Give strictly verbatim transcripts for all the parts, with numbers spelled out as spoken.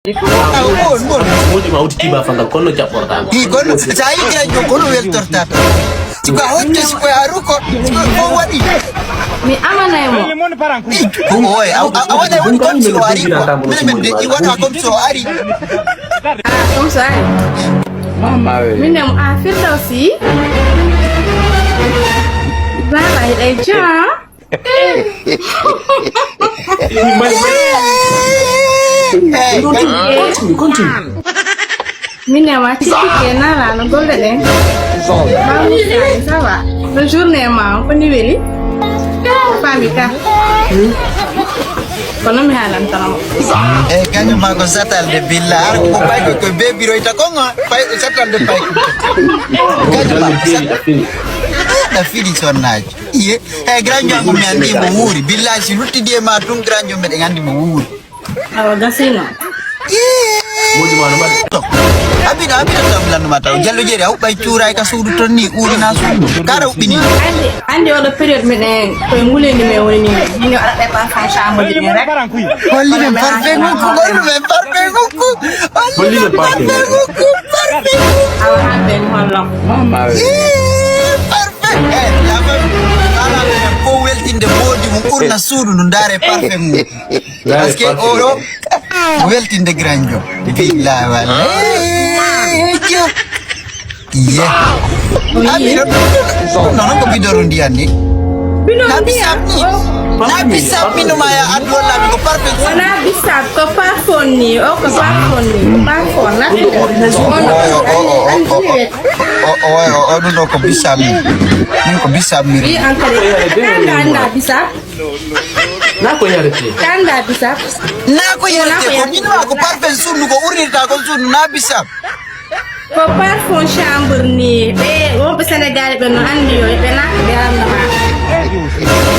Moƴƴi ma udditi ba fangal, kono jaɓɓorɗa. I kono sa yiɗi a jokkono weltortata. Siko a hotte, siko a ruko, siko ko waɗi. Mi amanay mo. Ko oy, a waɗa woni comme si o ari quoi. Minen min de i waɗa comme si o ari. Ah, comme ça. Mama we. Minen mo a Firdawsi. Baba hiɗay jaa. Continue, continue. Min e ma tikkike nala no golle ɗen. Mamu ça va? No journée ma on, ko ni weli? Famille ka? Kono mi haalantano mo. E kañum ma ko satal de billa, ar ko payko ko be biroyta konga, pay satal de payko. Kañum ma ko satal. Na fili sonnaji. Iye, e grand jom mi andi mo wuuri. Billahi si luttidi e ma tun grand jom meɗen andi mo wuuri. Awa gasino. Iye. Moƴƴi ma no mbaɗi. Abida, abida tablandu ma taw. Jallo jeeri a huɓɓay cuuray ka suudu ton ni uurina suudu. Kara huɓɓini. Andi, andi oɗo période meɗen koye ngulendi men woni ni. Min o aɗa ɓe parfum chambre ni rek. Holli men parfum ngukku, holli men parfum ngukku. Holli men parfum ngukku, parfum ngukku. Awa han ɓen hollo. Mama we. Iye, parfum. Eh, la femme, ala ɓe ko weltinde moodi mum ɓurna suudu ndu ndaare parfum mum. Parce que oɗo weltinde grand jom. Billahi wallahi. Iye. Ami ɗum ɗo noon ko bidoro ndiyan ni. Na bisab ni. Na bisab mi numa ya addu walla mi ko parfait. Wona bisab, ko parfum ni. O ko parfum ni. Ko parfum na. O ɗum ɗo ko bisab mi. Min ko bisab mi. Wi an kadi. Anda anda bisab. Na ko yarete. Kanda bisab. Na ko yarete ko min ma ko parfum sunnu ko urnirta ko sunnu na bisab. Ko parfum chambre ni. Ɓe wonɓe Sénégal ɓe no andi yo ɓe na ɓe anda ma.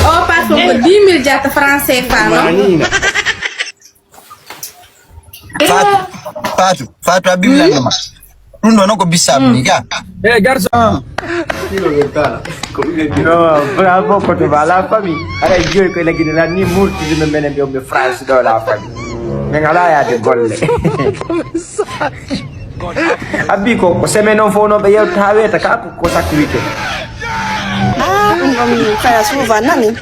O parfum ko dix mille jata français fa no. Fatou, Fatou, Fatou Habib lanno ma. Ɗum ɗo noon ko bisab ni ga. Eh garçon. No, bravo koto ba la famille. Ara joy ko lagi na ni murti no menen be be France do la famille. Men ala ya de golle. Abbi ko ko semaine on fo no be yewta ha weta ka ko ko sakku weekend. Ah, ɗum ɗon kaya suuva nani.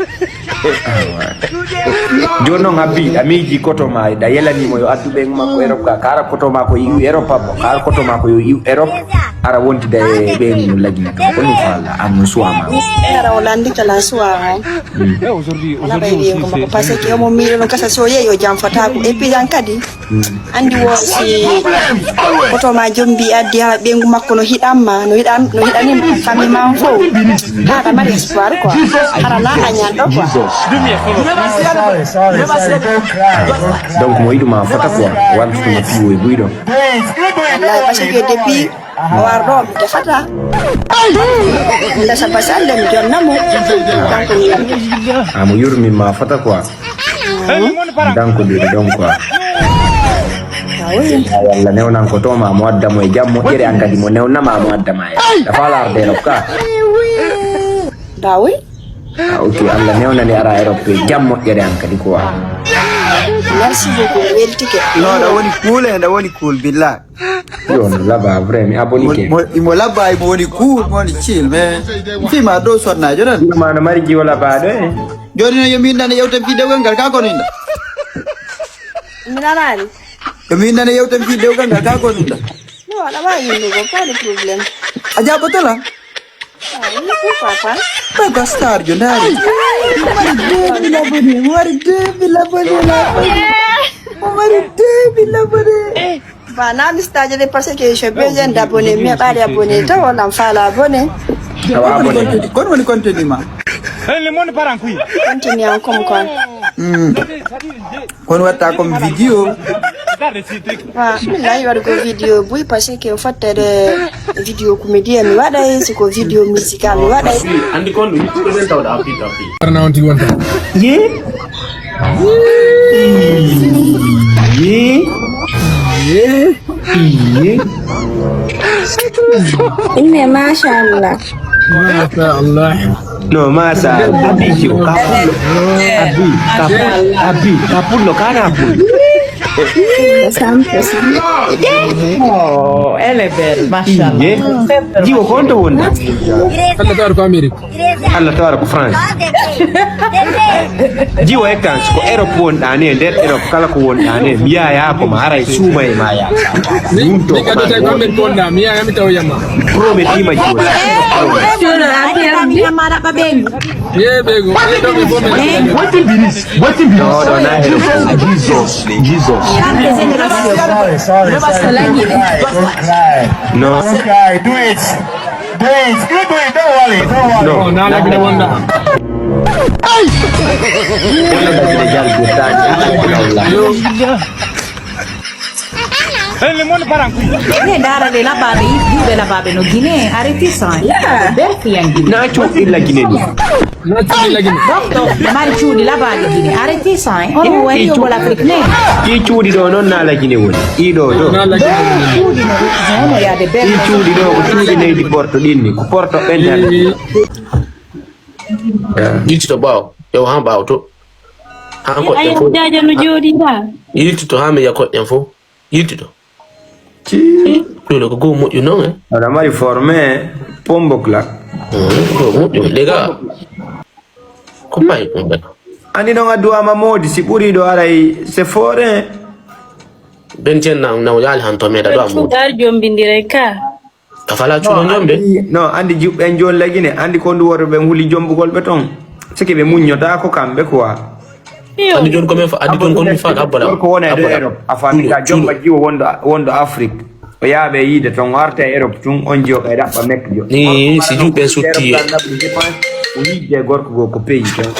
Jooni noon Habbi a miiji koto ma da yelanimo yo addu ɓen makko Europe ga kara koto ma ko iw Europe abbo kara koto ma ko yo iw Europe ara wontida e ɓen no lagi to ko ɗum fala an no suwa ma o ara o landi kala suwa o wala ɓay wiye ko makko parce que omo miiɗo no gasa so yeeyo jam fotako et puis an kadi Andi wo si koto ma jombi addi ha ɓengu makko no hiɗan ma no hiɗan no hiɗani famille ma on fof. Aɗa mari espoir quoi. Hara na a ñanɗo quoi. Donc mo yiɗuma fota quoi. Wantuma piwo e buyɗo. Wallahi parce que depuis o war ɗo mi defata. Ndesa basi alle mi jonnamo. Kanko mi yamma. Amo yurmima fota quoi. Danko diri donc quoi. Walla newnan ko toma mo adda mo e jam moƴƴere an kadi mo newnama mo adda ma e da fala arde rokka. Dawi. Ah, ok Allah newnani ara e rokka e jam moƴƴere an kadi quoi. Merci beaucoup mi weltike. No ɗa woni cool e ɗa woni cool billah. Yo no laba vrai mi abonike. Mo labba e mo woni cool mo woni chill mais fima ɗo sonnajo tan. Ɗuma no mari jiwo labaɗo e. Joni no yomi innane yewten fii dewgal ngal ka kono inna. Mi nanaani. Yomi innane yewten fii dewgal ngal ka kono inna. No aɗa waawi innugol pas de problème. A jaɓotola. Pourquoi pas? Papa star jo ndaari. Mari deux mille abonnés, mari deux mille abonnés la. Mari deux mille abonnés. Ba na mistaje de parce que je besoin d'abonnés mais ɓaade abonnés taw lan fala abonnés. Awa abonnés. Kon woni contenu ma. Contenu an comme quoi. Kon watta comme vidéo. Wa billahi waɗugol vidéo buy parce que fottere vidéo comédien mi waɗay siko vidéo musical mi waɗay. Andi kon ɗum yittuɓe ɓen tawɗa appi tappi. Arna on tigi wonta. Ye. Ye. Ye. Ye. Inne machallah. Machallah. No masa abi jo kapullo abi kapu abi kapullo kana pul. Oh, elle est belle, machallah. Jiwo, ko honto wonɗa? Alla tawar ko Amérique. Alla tawar ko France. Jiwo, e kan ko Europe wonɗa ne, nder Europe kala ko wonɗa ne, mi yaya ko ma haray suuma e ma ya. Ɗum to mi kadi tawi ko Amérique wonɗa, mi yaya mi taw yamma. Promet ima jiwo. Ye ɓe go, ɓe ɗo ɓe fof men. Wetin be this? Wetin be this? No, no, no, no. Jesus, Jesus. Sorry, sorry, sorry. Don't cry, don't cry. No. Don't cry, do it. Do it. You do it. Don't worry, don't worry. No, no, no, no, no. Hey! Ɓe ndaara ɗe labaaɗe, juuɗe labaaɗe no Guinée, arrêtez ça. Bel fiyan Guinée. Na cuuɗi la Guinée ni. Na cuuɗi la Guinée. Donc, donc, ɓe mari cuuɗi labaaɗe Guinée, arrêtez ça. On waɗi yo bol Afrique ne. Ɗi cuuɗi ɗo noon na la Guinée woni. Ɗi ɗo ɗo. Na la Guinée woni. Cuuɗi no, no yaade bel. Ɗi cuuɗi ɗo ko cuuɗi leydi Porto ɗin ni, ko Porto ɓen tan. Yiltito ɓaawo. Yo haa ɓaawo to. Haa koɗɗen fof. Jaaja no jooɗi ɗa. Yiltito haa mi yiya koɗɗen fof. Yiltito. Ci. Ɗum ko goo moƴƴu noon, eh? Aɗa mari formé Pombokla. Mm, goo moƴƴu. Les gars. Ko payi ɗum ɓe? Anndi noon a duwaama moodi, si ɓurii ɗo aray, c'est fort, hein? Ben Tien na, na yaali han to meeɗa ɗo a moodi. Ɗar jombindire ka. A fala cuuɗo jombe? Anndi, no, anndi juɓɓe en jooni lagine, anndi ko ndu worɓe ɓen huli jombugol ɓe toon. Sike ɓe muññotaako kamɓe quoi. Anndi jooni ko min fa-, anndi jooni ko min fa-, abba ɗam. Gorko wona e ɗo Europe, a faami ka jomba jiwo wonɗo, wonɗo Afrique. O yaaɓe yiide toon, o arta e Europe tun, on jiwo kay ɗaɓɓa mekjo. Ni, si juɓɓe sutti e. O yiide gorko goo ko pays toon.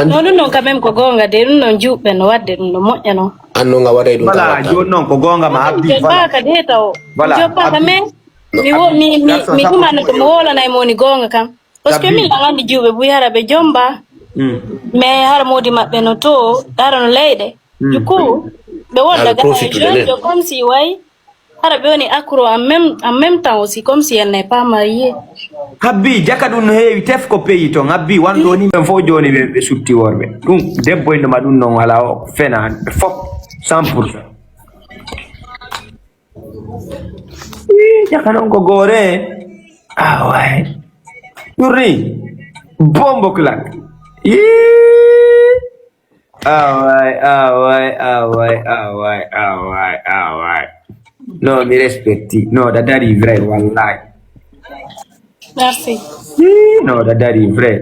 No, ɗum ɗon quand même ko goonga de, ɗum ɗon juɓɓe no waɗde ɗum ɗo moƴƴa noon. An noon a waɗay ɗum. Voilà, jooni noon ko goonga ma habbi. Joɓɓaaka de taw. Voilà, joɓɓaaka, mais mi wo-, mi, mi, mi ɗumano to mo woolanay mo woni goonga kam. Parce que min lan anndi juuɓe buy hara ɓe jomba. Mm. Mais hara moodi maɓɓe no to, hara no leyɗe. Mm. Du coup, ɓe wonda gana e jeune, comme si way. Hara ɓe woni accro en même, en même temps aussi, comme si elle n'est pas mariée. Habbi, jaka ɗum no heewi, tef ko pays toon. Habbi, wan ɗo ni ɓen fof jooni ɓe, ɓe sutti worɓe. Ɗum, debbo inno ma ɗum noon alaa o, fena, ɓe fof, cent pour cent. Ii, jaka noon ko goore. Ah, ouais. Ɗum ni, bombo claque. Ii. Ah ouais, ah ouais, ah ouais, ah ouais, ah ouais, ah ouais. Non, mi respecti. Non, da dari vrai, wallahi. Merci. Ii, non, da dari vrai.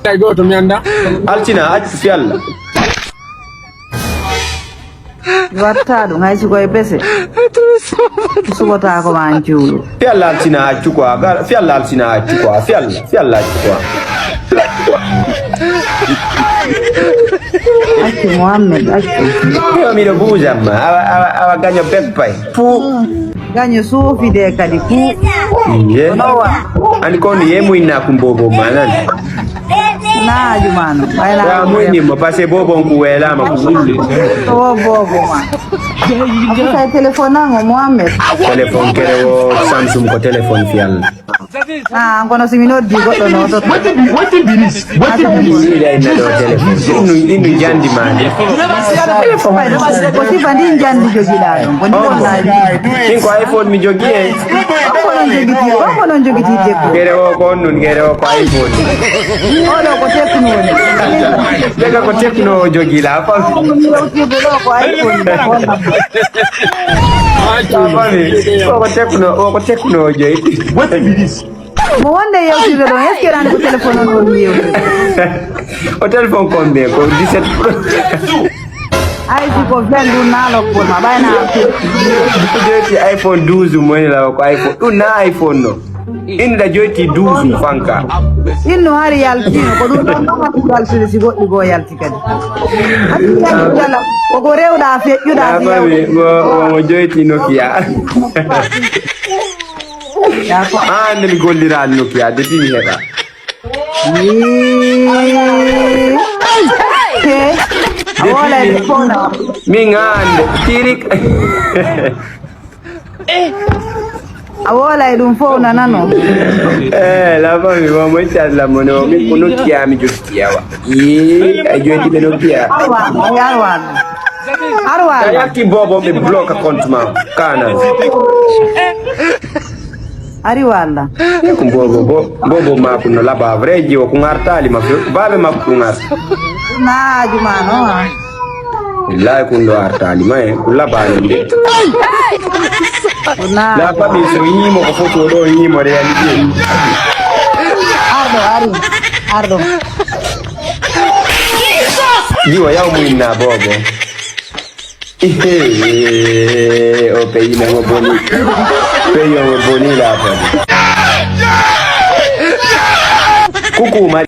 Ay, gooto mi annda. Altina, accu fi Allah. Watta ɗum, hay si koye bese. Suɓotaako ma an cuuɗo. Fi Allah, Altina, accu quoi. Gar-, fi Allah, Altina, accu quoi. Fi Allah, fi Allah, accu quoi. Accu Mohammed, accu. Yo, miɗo buusamma. Awa, awa, awa, gaño beppay. Pu. Gaño suufi de kadi pu. Ye. Kono wa. Ani kon ye mu inna kum bobo manan. Na jumano. Ay na. Wa mu ni mo parce que bobo ku wela ma ku wulli. Ko bobo ma. Ko sa téléphone ngo Mohammed. Téléphone kere wo Samsung ko téléphone fi Allah. Ah, kono si mi noddi goɗɗo no to. Wetin be, wetin be this? Wetin be this? Ila inna ɗo téléphone. Innu, innu jandi ma ni. Ko sifa ndi jandi jogiɗa ɗon. Ko ndi wonna. Min ko iPhone mi jogi e. Ko non jogiti, ko non jogiti debbo. Kere o ko on nun, kere o ko iPhone. Oɗo ko Tecno woni. Daga ko Tecno o jogi la fam. Ko mi yewtirde ɗo ko iPhone. Fami, o ko Tecno, o ko Tecno o jogi. Wetin be this? Mo wonde yewtirde ɗon, est-ce que rani ko téléphone on woni yewtirde? O téléphone combien? Ko dix-sept Pro. Ay, si ko vingt ɗum na loppol ma, ɓay na. Joyti iPhone douze mo woni law ko iPhone. Ɗum na iPhone no. Inda joyti douze fanka. Inno hari yaltino, ko ɗum ɗon ɗon hatti yaltude si goɗɗi goo yalti kadi. Hatti yalti yala, ko ko rewɗa feƴƴuɗa. Mo, mo joyti Nokia. Ah, nde mi golliraali Nokia, depuis mi heɓa. Min hande tirik. A woolay ɗum fof nanano. Eh, la famille, moom mooy caat la mu ne moom it ku nokki yaa mi jot ci yawa. Yii, ay jooy ci be nokki yaa. Arwalla, ay arwalla. Ka Arwalla. yakki bobo ɓe bloka compte ma. Kana. Ari walla. Ko bobo bo bobo ma kuno laba vrai jiwo ku ngartali ma fe. Babe ma ku ngar. Na juma no. Billahi kun do artali ma e ku laba ne de. Na. La famille so yimo ko foto do yimo réalité. Ardo, ari. Ardo. Jiwo yaw mu inna bobo. Ihe, o peyi mo boni. Peyi mo boni la famille. Coucou, Marie.